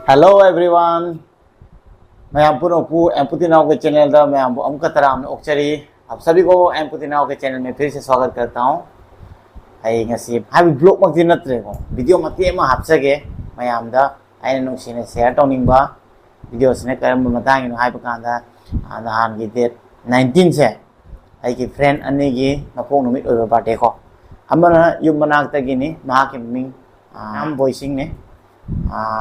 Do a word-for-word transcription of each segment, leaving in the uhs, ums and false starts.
Hello everyone, ꯃꯌꯥꯝ ꯄꯨꯝꯅꯃꯛꯄꯨ M ꯄꯨꯇꯤꯅꯥꯎꯒꯤ ꯆꯦꯅꯦꯜꯗ ꯃꯌꯥꯝꯕꯨ ꯑꯃꯨꯛꯀ ꯇꯔꯥꯝꯅ ꯑꯣꯛꯆꯔꯤ꯫ आप सभी को एम पुतिनाव के चैनल में फिर से स्वागत करता हूँ꯫ ꯑꯩ ꯉꯁꯤ ꯍꯥꯏꯕꯗꯤ ꯕ꯭ꯂꯣꯒꯃꯛꯇꯤ ꯅꯠꯇ꯭ꯔꯦꯀꯣ, ꯚꯤꯗꯤꯑꯣ ꯃꯇꯦꯛ ꯑꯃ ꯍꯥꯞꯆꯒꯦ ꯃꯌꯥꯝꯗ꯫ ꯑꯩꯅ ꯅꯨꯡꯁꯤꯅ ꯁꯤꯌꯔ ꯇꯧꯅꯤꯡꯕ ꯚꯤꯗꯤꯑꯣꯁꯤꯅ ꯀꯔꯝꯕ ꯃꯇꯥꯡꯒꯤꯅꯣ ꯍꯥꯏꯕ ꯀꯥꯟꯗ, ꯅꯍꯥꯟꯒꯤ ꯗꯦꯠ ꯅꯥꯏꯟꯇꯤꯟꯁꯦ ꯑꯩꯒꯤ ꯐ꯭ꯔꯦꯟ ꯑꯅꯤꯒꯤ ꯃꯄꯣꯛ ꯅꯨꯃꯤꯠ ꯑꯣꯏꯕ ꯕꯥꯔꯗꯦꯀꯣ꯫ ꯑꯃꯅ ꯌꯨꯝ ꯃꯅꯥꯛꯇꯒꯤꯅꯤ, ꯃꯍꯥꯛꯀꯤ ꯃꯃꯤꯡ ꯃꯌꯥꯝ ꯕꯣꯏꯁꯤꯡꯅꯦ꯫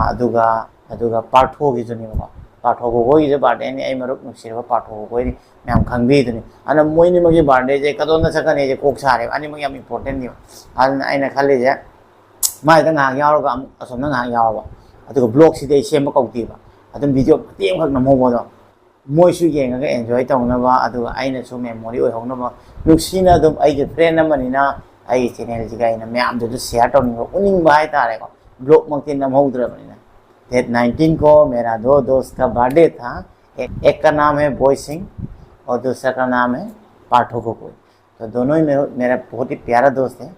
ꯑꯗꯨꯒ ꯑꯗꯨꯒ ꯄꯥꯔꯊꯣꯒꯤꯁꯨꯅꯦꯕꯀꯣ꯫ ꯄꯥꯔꯊꯣ ꯒꯣꯒꯣꯏꯒꯤꯁꯨ ꯕꯥꯔꯗꯦꯅꯤ꯫ ꯑꯩ ꯃꯔꯨꯞ ꯅꯨꯡꯁꯤꯔꯕ ꯄꯥꯔꯊꯣ ꯒꯣꯒꯣꯏꯅꯤ, ꯃꯌꯥꯝ ꯈꯪꯕꯤꯗꯨꯅꯤ꯫ ꯑꯗꯨꯅ ꯃꯣꯏꯅꯤꯃꯛꯀꯤ ꯕꯥꯔꯗꯦꯁꯦ ꯀꯗꯣꯝꯗ ꯆꯠꯀꯅꯤ ꯍꯥꯏꯁꯦ ꯀꯣꯛ ꯁꯥꯔꯦꯕ꯫ ꯑꯅꯤꯃꯛ ꯌꯥꯝ ꯏꯝꯄꯣꯔꯇꯦꯟꯅꯦꯕ꯫ ꯑꯗꯨꯅ ꯑꯩꯅ ꯈꯜꯂꯤꯁꯦ, ꯃꯥꯏꯗ ꯉꯥꯏꯍꯥꯛ ꯌꯥꯎꯔꯒ ꯑꯃꯨꯛ ꯑꯁꯣꯝꯗ ꯉꯥꯏꯍꯥꯛ ꯌꯥꯎꯔꯕ, ꯑꯗꯨꯒ ꯕ꯭ꯂꯣꯒꯁꯤꯗꯤ ꯑꯩ ꯁꯦꯝꯕ ꯀꯧꯗꯦꯕ꯫ ꯑꯗꯨꯝ ꯚꯤꯗꯤꯑꯣ ꯃꯇꯦꯛ ꯑꯃꯈꯛ ꯅꯝꯍꯧꯕꯗꯣ ꯃꯣꯏꯁꯨ ꯌꯦꯡꯉꯒ ꯑꯦꯟꯖꯣꯏ ꯇꯧꯅꯕ, ꯑꯗꯨꯒ ꯑꯩꯅꯁꯨ ꯃꯦꯃꯣꯔꯤ ꯑꯣꯏꯍꯧꯅꯕ, ꯅꯨꯡꯁꯤꯅ ꯑꯗꯨꯝ ꯑꯩꯒꯤ ꯐ꯭ꯔꯦꯟ ꯑꯃꯅꯤꯅ ꯑꯩꯒꯤ ꯆꯦꯅꯦꯜꯁꯤꯒ ꯑꯩꯅ ꯃꯌꯥꯝꯗꯁꯨ ꯁꯤꯌꯥꯔ ꯇꯧꯅꯤꯡꯕ, ꯎꯠꯅꯤꯡꯕ ꯍꯥꯏꯇꯥꯔꯦꯀꯣ꯫ ꯕ꯭ꯂꯣꯒꯃꯛꯇꯤ ꯅꯝꯍꯧꯗ꯭ꯔꯕꯅꯤꯅ꯫ ꯗꯦꯠ ꯅꯥꯏꯟꯇꯤꯟ ꯀꯣ ꯃꯦꯔꯥ ꯗꯣ ꯗꯣꯁ ꯀ ꯕꯥꯔꯗꯦ ꯊꯥ꯫ एक, एक का नाम है बॉय सिंह और दूसरा का नाम है पाठो गोगोई। तो दोनों ही मेरे, मेरा बहुत ही प्यारा दोस्त है।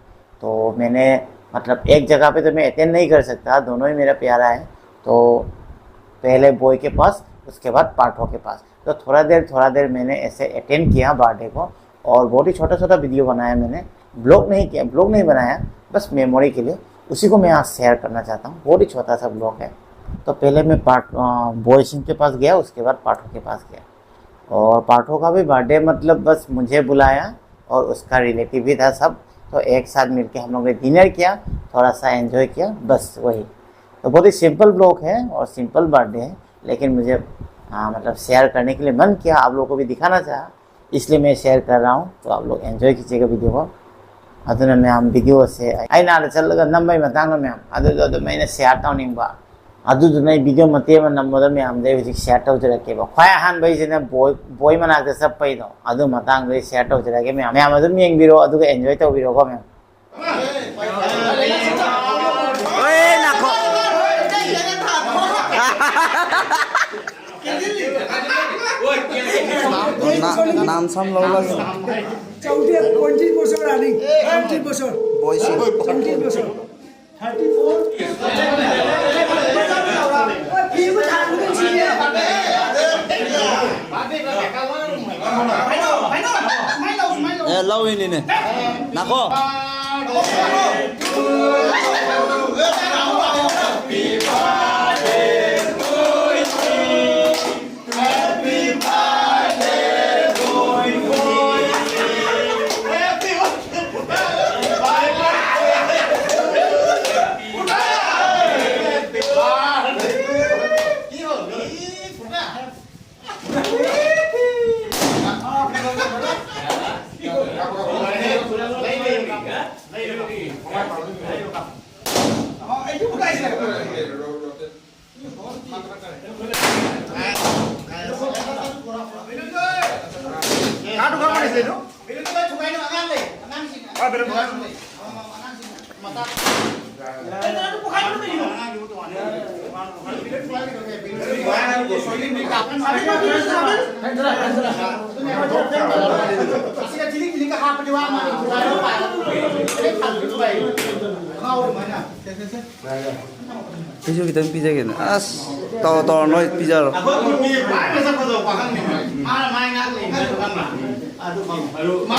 तो मैंने, मतलब, एक जगह पे तो मैं अटेंड नहीं कर सकता, दोनों ही मेरा प्यारा है। तो पहले बॉय के पास, उसके बाद पाठो के पास। तो थोड़ा देर थोड़ा देर मैंने ऐसे अटेंड किया बर्थडे को, और बहुत ही छोटा छोटा वीडियो बनाया मैंने। ब्लॉग नहीं किया, ब्लॉग नहीं बनाया, बस मेमोरी के लिए। उसी को मैं आज शेयर करना चाहता हूँ। बहुत ही छोटा सा ब्लॉग है। तो पहले मैं पाठ बॉय सिंह के पास गया, उसके बाद पाठो के पास गया। और पाठो का भी बर्थडे, मतलब, बस मुझे बुलाया और उसका रिलेटिव भी था सब। तो एक साथ मिलके हम लोग ने डिनर किया, थोड़ा सा एंजॉय किया, बस वही। तो बहुत ही सिंपल ब्लॉग है और सिंपल बर्थडे है, लेकिन मुझे, हाँ, मतलब, शेयर करने के लिए मन किया, आप लोगों को भी दिखाना चाहा, इसलिए मैं शेयर कर रहा हूँ। तो आप लोग एंजॉय कीजिएगा वीडियो को। ꯑꯗꯨꯅ ꯃꯌꯥꯝ ꯚꯤꯗꯤꯑꯣꯁꯦ ꯑꯩꯅ ꯑꯥꯗ ꯆꯠꯂꯒ ꯅꯝꯕꯒꯤ ꯃꯇꯥꯡꯗ ꯃꯌꯥꯝ ꯑꯗꯨꯗꯣ ꯑꯗꯨꯝ ꯑꯩꯅ ꯁꯤꯌꯥꯔ ꯇꯧꯅꯤꯡꯕ꯫ ꯑꯗꯨꯗꯨꯅ ꯑꯩ video ꯃꯇꯦꯛ ꯑꯃ ꯅꯝꯕꯗ ꯃꯌꯥꯝꯗ ꯑꯩ ꯍꯧꯖꯤꯛ share ꯇꯧꯖꯔꯛꯀꯦꯕ꯫ ꯈ꯭ꯋꯥꯏ ꯑꯍꯥꯟꯕꯩꯁꯤꯅ ꯕꯣꯏ, ꯕꯣꯏ ꯃꯅꯥꯛꯇ ꯆꯠꯄꯩꯗꯣ, ꯑꯗꯨ ꯃꯇꯥꯡꯗ ꯑꯩ share ꯇꯧꯖꯔꯛꯀꯦ ꯃꯌꯥꯝ꯫ ꯃꯌꯥꯝ ꯑꯗꯨꯝ ꯌꯦꯡꯕꯤꯔꯣ, ꯑꯗꯨꯒ enjoy ꯇꯧꯕꯤꯔꯣꯀꯣ ꯃꯌꯥꯝ꯫ ꯑꯣꯏ, ꯅꯥꯈꯣ꯫ না-, নাম সাম লওলা। চৌত্ৰিশ, পঁয়ত্ৰিশ বছৰ running, পঁয়ত্ৰিশ বছৰ। বয়সী। চৌত্ৰিশ বছৰ। Thirty four. এ, লাও ইনিনে। নাকো। ꯑꯩꯁꯨ ꯈꯤꯇꯪ ꯄꯤꯖꯒꯦꯅꯦ꯫ ꯑꯁ, ꯇꯧꯔꯣ, ꯇꯧꯔꯣ, ꯅꯣꯏ ꯄꯤꯖꯔꯣ꯫ ꯑꯩꯈꯣꯏ ꯃꯤ ꯈ꯭ꯋꯥꯏ ꯃꯁꯛ ꯐꯖꯕ ꯄꯥꯈꯪꯅꯤ꯫ ꯃꯥꯅ ꯃꯥꯏ ꯉꯥꯛ ꯂꯩꯅ ꯈꯪꯕ꯭ꯔꯥ? ꯑꯗꯨ ꯈꯪꯉꯨ꯫ ꯃꯥ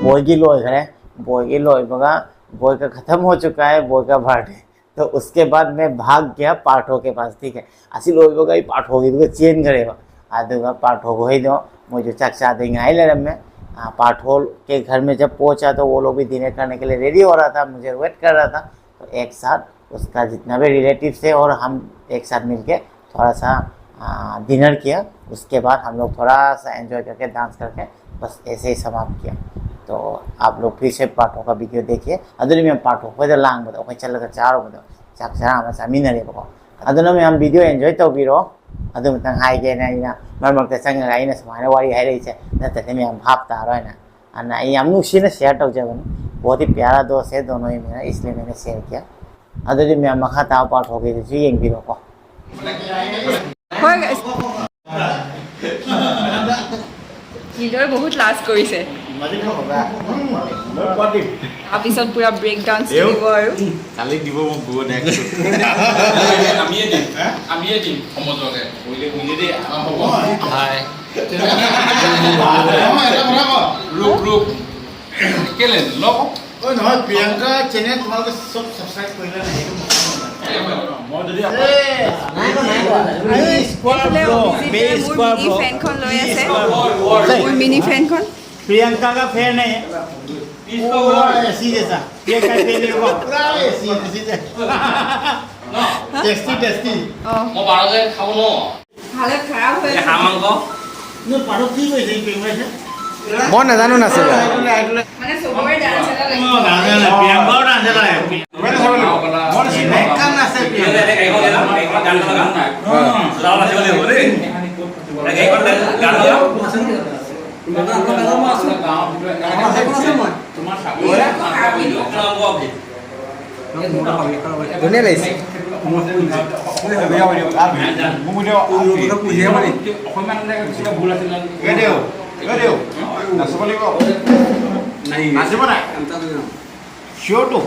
ꯕꯣꯏꯒꯤ ꯂꯣꯏꯈ꯭ꯔꯦ꯫ ꯕꯣꯏꯒꯤ ꯂꯣꯏꯕꯒ, ꯕꯣꯏꯒ ꯈꯇꯝ ꯍꯣ ꯆꯨꯀꯥ ꯍꯦ, ꯕꯣꯏꯒ ꯕꯥꯔꯊꯗꯦ꯫ ꯇꯣ ꯎꯁꯀꯦ ꯕꯥꯗ ꯃꯦ ꯚꯥꯒ ꯒꯌꯥ ꯄꯥꯊꯣ ꯀꯦ ꯄꯥꯁ, ꯊꯤꯛ ꯍꯦ꯫ ꯑꯁꯤ ꯂꯣꯏꯕꯒ ꯑꯩ ꯄꯥꯊꯣꯒꯤꯗꯨꯒ ꯆꯦꯟꯈ꯭ꯔꯦꯕ꯫ ꯑꯗꯨꯒ ꯄꯥꯊꯣ ꯍꯣꯏꯗꯣ ꯃꯣꯏꯁꯨ ꯆꯥꯛ ꯆꯥꯗꯣꯏ ꯉꯥꯏ ꯂꯩꯔꯝꯃꯦ꯫ ꯄꯥꯊꯣ ꯀꯦ ꯘꯔ ꯃꯦ ꯖꯕ ꯄꯣꯆꯥ ꯇꯣ ꯋꯣ ꯂꯣꯒ ꯚꯤ ꯗꯤꯅꯔ ꯀꯔꯅꯦ ꯀꯦ ꯂꯤꯌꯦ ꯔꯦꯗꯤ ꯍꯣ ꯔꯍꯥ ꯊꯥ, ꯃꯨꯖꯦ ꯋꯦꯠ ꯀꯔ ꯔꯍꯥ ꯊꯥ꯫ ꯇꯣ ꯑꯦꯛ ꯁꯥꯊ उसका जितना भी रिलेटिव्स थे और हम एक साथ मिलके थोड़ा सा, आ, डिनर किया। उसके बाद हम लोग थोड़ा सा एंजॉय करके, डांस करके, बस ऐसे ही समाप्त किया। तो आप लोग फिर से पाठों का वीडियो देखिए। ꯑꯗꯨꯅ ꯃꯌꯥꯝ ꯄꯥꯊꯣꯛꯄꯗ ꯂꯥꯡꯕꯗꯣ ꯑꯩꯈꯣꯏ ꯆꯠꯂꯒ ꯆꯥꯔꯨꯕꯗꯣ, ꯆꯥꯛ ꯆꯔꯥ ꯑꯃ ꯆꯥꯃꯤꯟꯅꯔꯦꯕꯀꯣ꯫ ꯑꯗꯨꯅ ꯃꯌꯥꯝ ꯚꯤꯗꯤꯑꯣ ꯑꯦꯟꯖꯣꯏ ꯇꯧꯕꯤꯔꯣ꯫ ꯑꯗꯨ ꯃꯇꯪ ꯍꯥꯏꯒꯦꯅ ꯑꯩꯅ ꯃꯔꯛ ꯃꯔꯛꯇ ꯆꯪꯉꯒ ꯑꯩꯅ ꯁꯨꯃꯥꯏꯅ ꯋꯥꯔꯤ ꯍꯥꯏꯔꯛꯏꯁꯦ, ꯅꯠꯇ꯭ꯔꯗꯤ ꯃꯌꯥꯝ ꯚꯥꯞ ꯇꯥꯔꯣꯏꯅ꯫ ꯑꯗꯨꯅ ꯑꯩ ꯌꯥꯝ ꯅꯨꯡꯁꯤꯅ ꯁꯤꯌꯔ ꯇꯧꯖꯕꯅꯤ꯫ बहुत ही प्यारा दोस्त है दोनों ही मेरा, इसलिए मैंने शेयर किया। ꯑꯗꯨꯗꯤ ꯃꯌꯥꯝ ꯃꯈꯥ ꯇꯥꯕ ꯄꯥꯔꯠ ꯐꯣꯔꯒꯤꯗꯨꯁꯨ ꯌꯦꯡꯕꯤꯔꯣꯀꯣ꯫ ꯍꯣꯏ꯫ ꯍꯤꯟꯗꯨৱে বহুত লাজ কৰিছে। তাৰপিছত পুৰা ব্ৰেক ডান্স দিব আৰু। কালি দিব মোক বহুত। আমিয়ে দিম, আমিয়ে দিম সমজুৱাকে। হাই। ৰোক, ৰোক। কেলে? লগ। ঐ, নহয়, প্ৰিয়ংকা চেনেল তোমালোকে চব ছাবস্ক্ৰাইব কৰিলা নাই? সেইটো মই ক'ব নোৱাৰো। মই যদি এই, নাই কোৱা, নাই কোৱা। এই স্কোৱাৰ এইফালে ব্ৰ, অভিজিতে বে মোৰ স্কোৱাৰ মিনি ব্ৰ। ফেনখন লৈ আছে। স্কোৱাৰ ব্ৰ। মোৰ মিনি ফেনখন। प्रियंका का फैन है। पूरा एसी जैसा। प्रियंका फैन है वो। पूरा एसी, एसी जैसा। Tasty, tasty. অ। মই বাৰতে খাব নোৱাৰো। ভালে খাৰাপ হৈ আছে। হাঁহ মাংস। মই নাজানো নাচিব। মানে চবৰে ডান্স এটা লাগে। ধুনীয়া লাগিছে। নাচিব নাই? চিয়ৰটো?